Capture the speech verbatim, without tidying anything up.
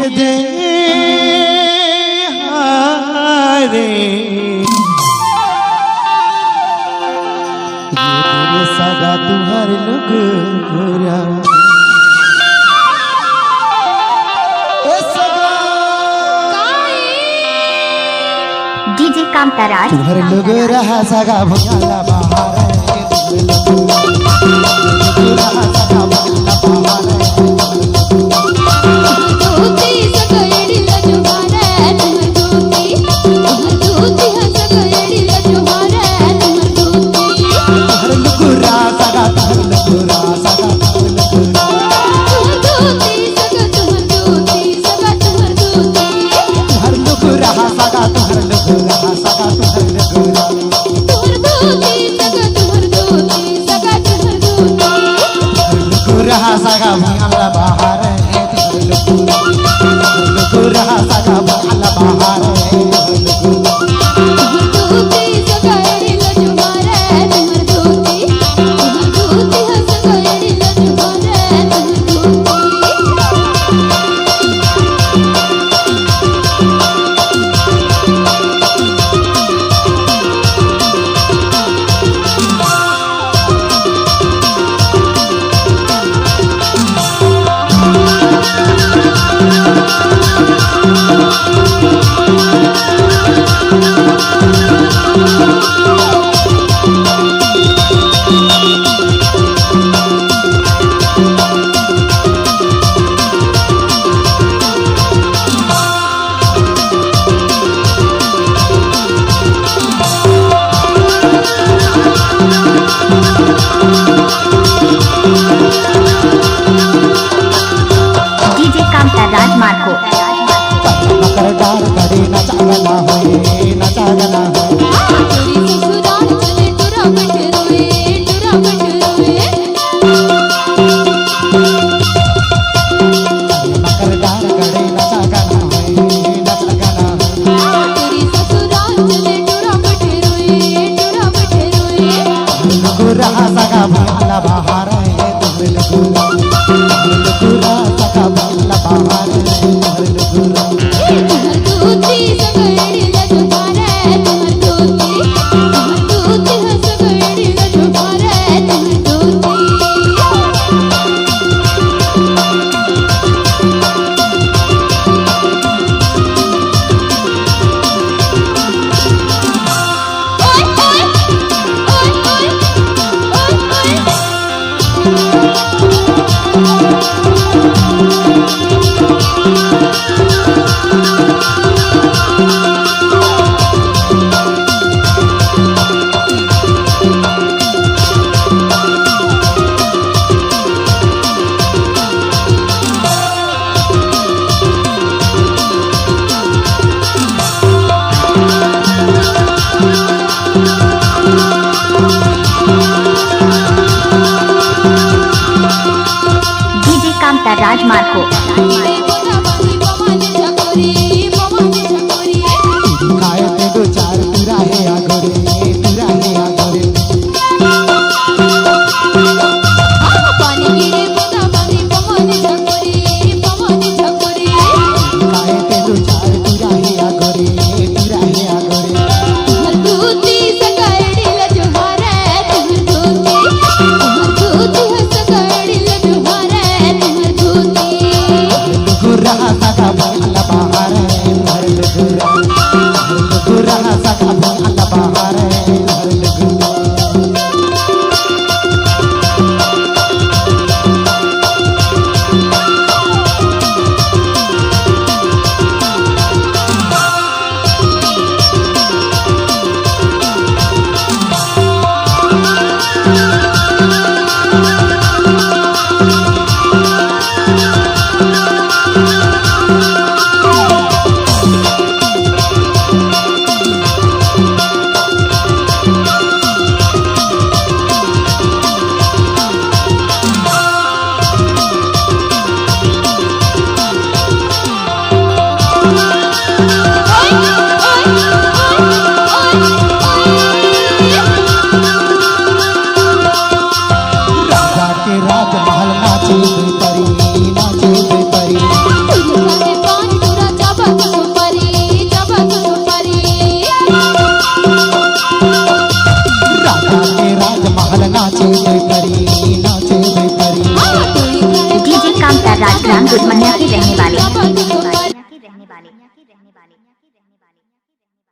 दे हारे, ये तेरे सगा तुहर लुगुरा। ए सगा। डीजे कांताराज। तुहर लुगुरा सगा भंगाला बहार। तुहर लुगुरा सगा भंगाला बहार, तुहर लुगुरा, तुहर लुगुरा सगा भंगाला बहार, तुहर लुगुरा। डीजे कांता राजमार्को। मकर डार करे नचागना होए, नचागना होए। मकर डार करे नचागना होए, नचागना होए। लुगुरा सगा भंगाला बहार, तुहर लुगुरा, लुगुरा सगा भंगाला बहार, तुहर लुगुरा। डीजे कांता राजमार्को। खाए ते दो चार पूरा है आगो रे, पूरा है आगो रे। डीजे कामता राजग्राम दुधमनिया के रहने वाले।